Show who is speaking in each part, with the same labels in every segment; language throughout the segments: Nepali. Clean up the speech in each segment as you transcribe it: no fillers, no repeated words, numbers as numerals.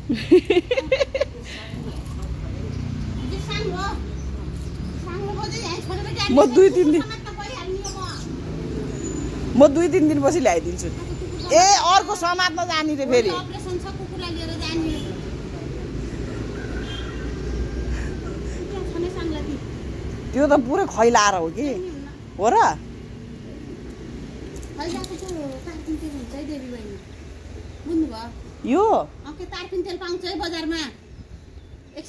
Speaker 1: म 2-3 दिन पछि ल्याइदिन्छु। ए अर्को समात्न जानी रे फेरि। त्यो त पुरै खैलाएर हो कि हो र? यो
Speaker 2: तारपिन तेल पाउँछ है बजारमा।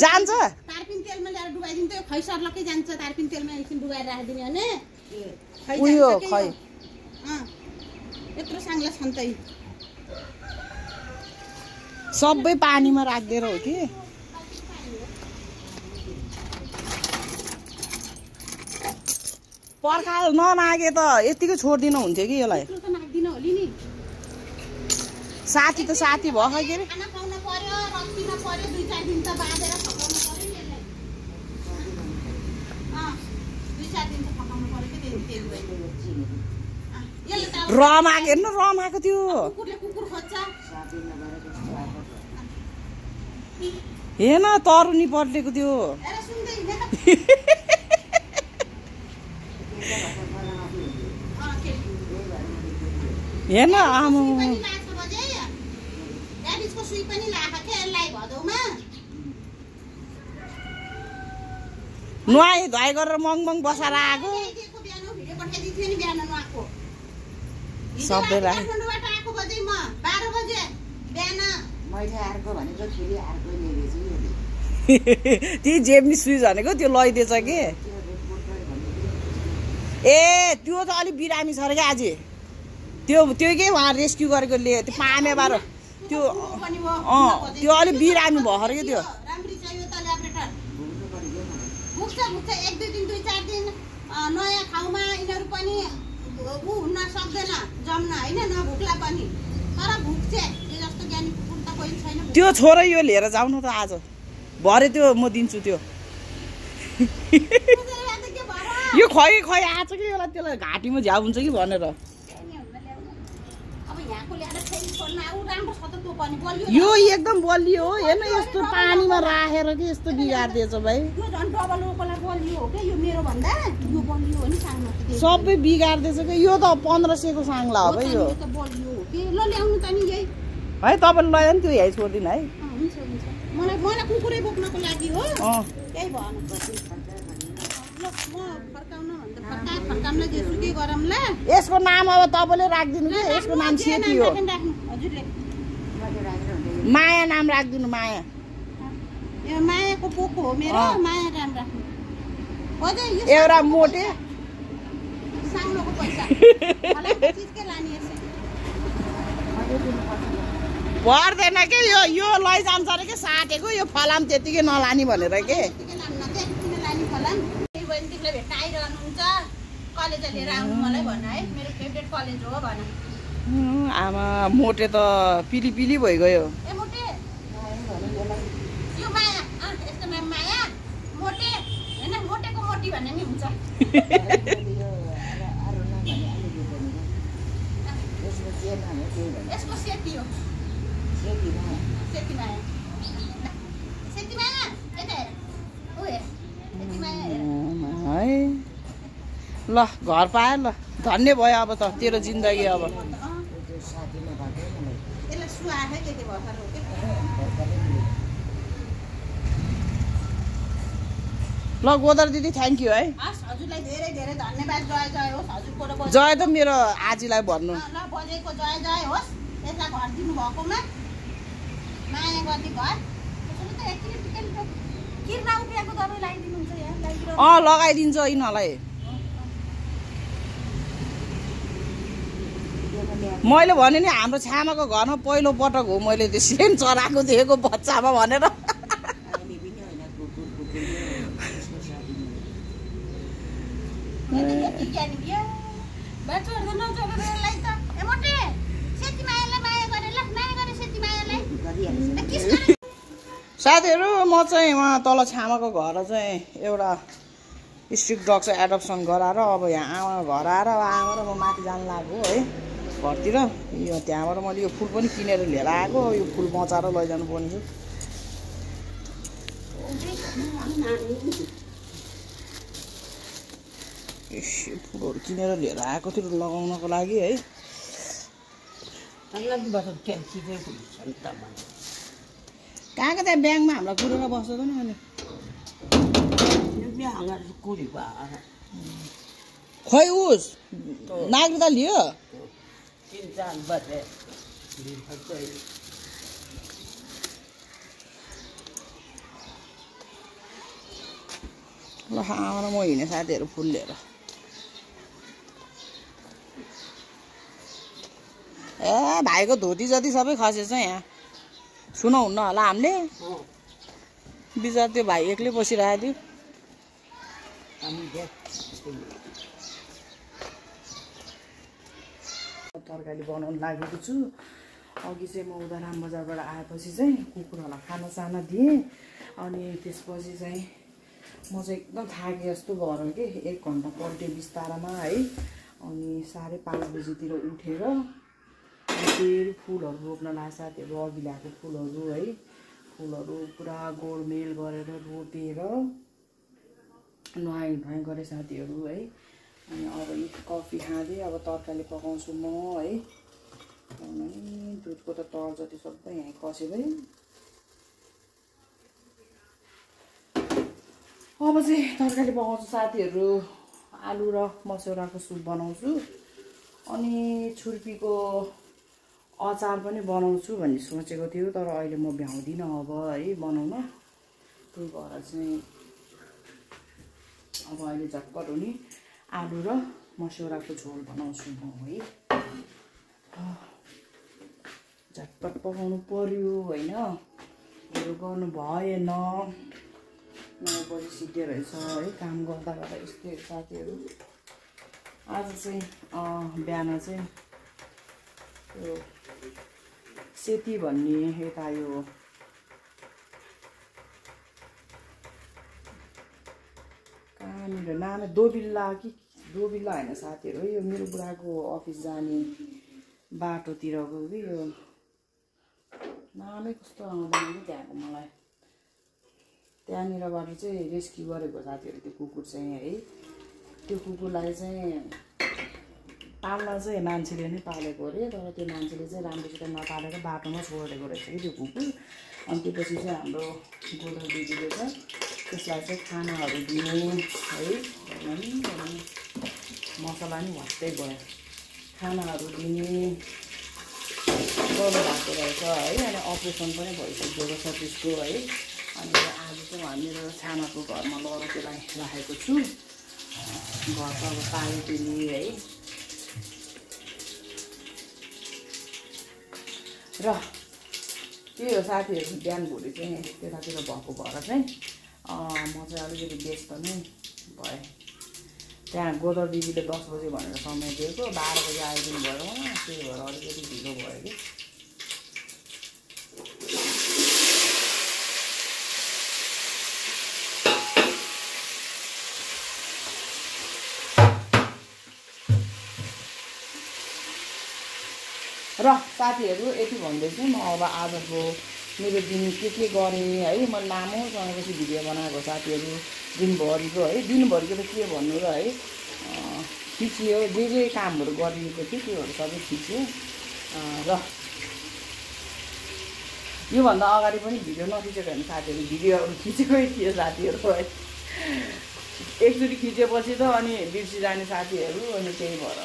Speaker 1: जान्छ
Speaker 2: तारपिन तेलमा ल्याएर डुबाइदिन्छ। यो खै सर्लकै जान्छ तारपिन तेलमा एकछिन डुबाएर राखिदिने भने
Speaker 1: उयो खै
Speaker 2: यत्रो साङ्ला छन् त
Speaker 1: सबै पानीमा राख्दिएर हो कि। पर्खाल ननागे त यतिकै छोड्दिनु हुन्थ्यो कि यसलाई। साथी त साथी भयो खै के अरे। रम आएको हेर्नु रम आएको थियो। हेर्न तरुनी पल्टेको थियो। हेर्न आमा नुहाई धुवाई गरेर मङ बसाएर आएको। सबै ती जेबनी स्विच भनेको त्यो लैदिएछ कि। ए त्यो त अलिक बिरामी छ अरे क्या आज। त्यो के उहाँ रेस्क्यु गरेको ले त्यो पामेबाट त्यो त्यो अलिक बिरामी भयो अरे क्या। त्यो
Speaker 2: नयाँ ठाउँमा यिनीहरू पनि हुन सक्दैन जम्न होइन नभुक्ला पनि तर भुक्छ। जस्तो ज्ञानी कुकुर त कोही छैन।
Speaker 1: त्यो छोरा यो लिएर जाउँ न त आज भरे त्यो म दिन्छु। त्यो यो खै आछ कि यसलाई त्यसलाई घाँटीमा झ्याउ हुन्छ कि भनेर। यो एकदम बलियो हो। हेर्न यस्तो पानीमा राखेर कि यस्तो बिगारिदिएछ भाइ। सबै बिगारिदिएछ कि। यो त 1500 को साङ्ला हो भाइ यो। है तपाईँले लैजानु त्यो यहीँ छोडिदिनु है।
Speaker 2: मलाई कुकुरै बोक्नको लागि हो। त्यही भएन
Speaker 1: यसको नाम अब तपाईँले राखिदिनु कि। यसको नाम सेती हो। माया नाम राखिदिनु। माया
Speaker 2: मायाको पोको हो मेरो। माया नाम राख्नु।
Speaker 1: एउटा मोटे
Speaker 2: साङ्लोको पैसा
Speaker 1: पर्दैन के। यो लैजान्छ अरे कि साटेको। यो फलाम त्यतिकै नलानी भनेर के।
Speaker 2: कलेज लिएर आउनु मलाई भन है। मेरो फेभरेट कलेज हो भन।
Speaker 1: आमा मोटे त पिली भइगयो।
Speaker 2: ए मोटे यो माया यस्तो माया मोटे हैन मोटेको मोटी भन्ने नि हुन्छ। यसको सेती हो। सेती माया सेती माया यता हेर। ओ हेर सेती माया हेर।
Speaker 1: ल घर पायो ल। धन्य भयो अब त तेरो जिन्दगी। अब ल गोदर दिदी थ्याङ्क यू है।
Speaker 2: हजुरलाई धेरै धेरै धन्यवाद। जय होस् हजुरको।
Speaker 1: जय त मेरो आजीलाई भन्नु।
Speaker 2: ल बजेको जय होस्। यसलाई घर दिनु भएकोमा माया गर्ने घर। किर्ना उठेको दबाई लगाइदिनुहुन्छ यहाँ।
Speaker 1: लगाइदिन्छ यिनीहरूलाई। मैले भने नि हाम्रो छामाको घरमा पहिलो पटक हो मैले त्यो सेन चराको देखेको बच्चामा भनेर। साथीहरू म चाहिँ उहाँ तल छामाको घर चाहिँ एउटा स्ट्रिट डग चाहिँ एडप्सन गराएर अब यहाँ आमा घर आएर आमा र म माथि जानु लाग्यो है। घरतिर यो त्यहाँबाट मैले यो फुल पनि किनेर लिएर आएको यो फुल बचाएर लैजानु पर्ने हो यो फुलहरू किनेर लिएर आएको थियो लगाउनको लागि है कहाँको त्यहाँ ब्याङ्कमा हामीलाई कुरेर बस्छ त नि अनि खै उस नागरिकता लियो ल आमा म हिँडेँ साथीहरू फुल लिएर ए भाइको धोती जति सबै खसेछ यहाँ सुनाउन्न होला हामीले बिचरा त्यो भाइ एक्लै बसिरहेको थियो तरकारी बनाउनु लागेको छु अघि चाहिँ म उता रामबजारबाट आएपछि चाहिँ कुकुरहरूलाई खाना दिएँ अनि त्यसपछि चाहिँ म चाहिँ एकदम थाकेँ जस्तो भएर कि 1 घन्टा पल्टेँ बिस्तारामा है अनि 5:30 बजीतिर उठेर फेरि फुलहरू रोप्न लाग्यो साथीहरू अघि ल्याएको फुलहरू है फुलहरू पुरा गोडमेल गरेर रोपेर नुहाई धुवाई गरेँ साथीहरू है अनि अब कफी खाँदै अब तरकारी पकाउँछु म है दुधको त तर जति सबै यहाँ कसेर अब चाहिँ तरकारी पकाउँछु साथीहरू आलु र मस्यौराको सुप बनाउँछु अनि छुर्पीको अचार पनि बनाउँछु भन्ने सोचेको थियो तर अहिले म भ्याउँदिनँ अब है बनाउन त्यही भएर चाहिँ अब अहिले झटपट हुने आलु र मस्यौराको झोल बनाउँछु म है झटपट पकाउनु पर्यो होइन यो गर्नु भएन 9 बजी सिद्धे रहेछ है काम गर्दा गर्दा यस्तै साथीहरू आज चाहिँ बिहान चाहिँ यो सेती भन्ने यता यो कहाँनिर नाम दोबिल्ला होइन साथीहरू यो मेरो बुढाको अफिस जाने बाटोतिरको कि यो नामै कस्तो आउँदैन कि त्यहाँको मलाई त्यहाँनिरबाट चाहिँ रेस्क्यु गरेको साथीहरू त्यो कुकुर चाहिँ है त्यो कुकुरलाई चाहिँ पाल्न चाहिँ मान्छेले नै पालेको अरे तर त्यो मान्छेले चाहिँ राम्रोसित नपालेर बाटोमा छोडेको रहेछ कि त्यो कुकुर अनि त्यसपछि चाहिँ हाम्रो गोदर दिदीले चाहिँ त्यसलाई चाहिँ खानाहरू दिने है मसला नि भत्तै भयो खानाहरू दिने गर्नु भएको रहेछ है अनि अपरेसन पनि भइसकेको छ त्यसको है अनि आज चाहिँ मेरो छानाको घरमा लगेर त्यसलाई राखेको छु घर त अब पानी पिनी है र त्यही हो साथीहरू बिहान भोलि चाहिँ त्यतातिर भएको भएर चाहिँ म चाहिँ अलिकति व्यस्त नै भएँ त्यहाँ गोदर दिदीले 10 बजे भनेर समय दिएको 12 बजे आइदिनु भयो त्यही भएर अलिकति ढिलो भयो कि र साथीहरू यति भन्दै चाहिँ म अब आजको मेरो दिन के गरेँ है म लामोसँग चाहिँ भिडियो बनाएको साथीहरू दिनभरिको है दिनभरिको त के भन्नु र है खिच्यो जे कामहरू गरिएको थियो त्योहरू सबै खिच्यो र योभन्दा अगाडि पनि भिडियो नखिचेको होइन साथीहरू भिडियोहरू खिचेकै थियो साथीहरू है एकचोटि खिचेपछि त अनि बिर्सिजाने साथीहरू अनि त्यही भएर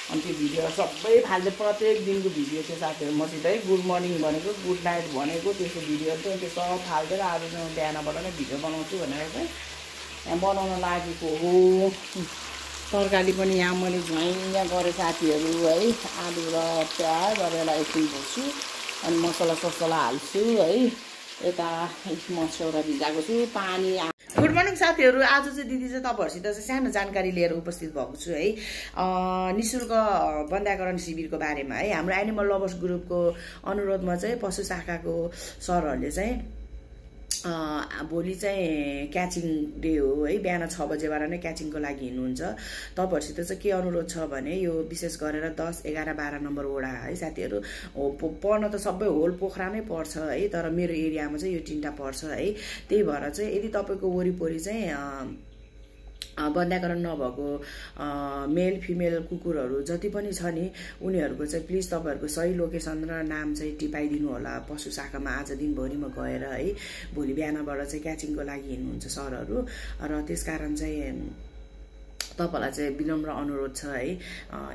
Speaker 1: अनि त्यो भिडियो सबै फाल्दै प्रत्येक दिनको भिडियो थियो साथीहरू मसित है गुड मर्निङ भनेको गुड नाइट भनेको त्यसको भिडियोहरू चाहिँ त्यो सब फाल्दै आज चाहिँ बिहानबाट नै भिडियो बनाउँछु भनेर चाहिँ यहाँ बनाउन लागेको हो तरकारी पनि यहाँ मैले झुइँ गरेँ साथीहरू है आलु र प्याज गरेर एकछिन भर्छु अनि मसला हाल्छु है यता मस्यौरा भिजाएको छु पानी गुड मर्निङ साथीहरू आज चाहिँ दिदी चाहिँ तपाईहरुसित चाहिँ सानो जानकारी लिएर उपस्थित भएको छु है निशुल्क बन्ध्याकरण शिविरको बारेमा है हाम्रो एनिमल लभर्स ग्रुपको अनुरोधमा चाहिँ पशु शाखाको सरहरूले चाहिँ भोलि चाहिँ क्याचिङ डे हो है, बिहान 6 बजेबाट नै क्याचिङको लागि हिँड्नुहुन्छ। तपाईँहरूसित चाहिँ के अनुरोध छ भने यो विशेष गरेर 10, 11, 12 नम्बर वडा है साथीहरू, पर्न त सबै होल पोखरा नै पर्छ है, तर मेरो एरियामा चाहिँ यो 3टा पर्छ है। त्यही भएर चाहिँ यदि तपाईँको वरिपरि चाहिँ बन्ध्याकरण नभएको मेल फिमेल कुकुरहरू जति पनि छ नि, उनीहरूको चाहिँ प्लिज तपाईँहरूको सही लोकेसन र नाम चाहिँ टिपाइदिनु होला पशु शाखामा। आज दिनभरिमा गएर है, भोलि बिहानबाट चाहिँ क्याचिङको लागि हिँड्नुहुन्छ सरहरू, र त्यसकारण चाहिँ तपाईँलाई चाहिँ विनम्र अनुरोध छ है,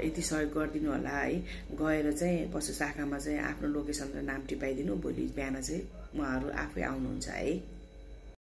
Speaker 1: यति सहयोग गरिदिनु होला है। गएर चाहिँ पशु शाखामा चाहिँ आफ्नो लोकेसन र नाम टिपाइदिनु, भोलि बिहान चाहिँ उहाँहरू आफै आउनुहुन्छ है।